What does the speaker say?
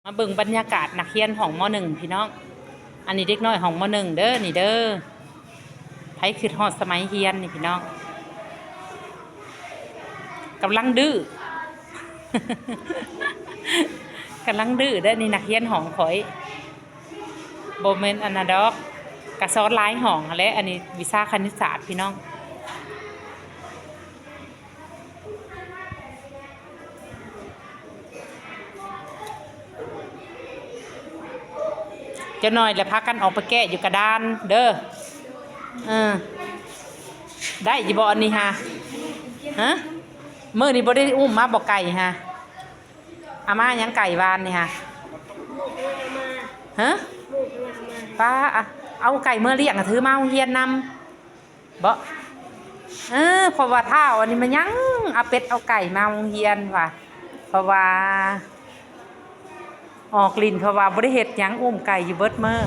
ມາເບິ່ງບັນຍາກາດນັກຮຽນຫ້ອງ ມໍໜຶ່ງ ພີ່ນ້ອງ. ອັນນີ້ເດັກນ້ອຍຫ້ອງ ມໍໜຶ່ງ ເດີ ນີ້ເດີ. ໃຜຄິດຮອດສະໄໝຮຽນນີ້ພີ່ນ້ອງ. ກຳລັງດື້ ກຳລັງດື້ເດີ ນີ້ນັກຮຽນຫ້ອງຂ້ອຍ. ບໍ່ແມ່ນອັນນັ້ນດອກ ກະສອນຫຼາຍຫ້ອງຫັ້ນແຫຼະ. ອັນນີ້ວິຊາຄະນິດສາດ ພີ່ນ້ອງ. ຈັກໜ້ອຍລະພາກັນອອກໄປແກ້ຢູ່ກະດານເດີ. ເອີ ໄດ້ຢູ່ບໍ່ອັນນີ້ຫາ? ຮະ? ມື້ນີ້ບໍ່ໄດ້ອຸ້ມມາບໍ່ໄກ່ຫາ? ເອົາມາຫຍັງໄກ່ວານນີ້ຫາ? ຮະ? ປ້າ ເອົາໄກ່ເມືອລ້ຽງ ຖືມາໂຮງຮຽນນຳ. ບໍ່ ເອີ ເພາະວ່າທ້າວອັນນີ້ມາຍັງເອົາເປັດເອົາໄກ່ມາໂຮງຮຽນວ່າ ເພາະວ່າອອກຫຼິ້ນ ເພາະວ່າບໍ່ໄດ້ເຮັດຫຍັງ ອຸ້ມໄກ່ຢູ່ເບິດມື້.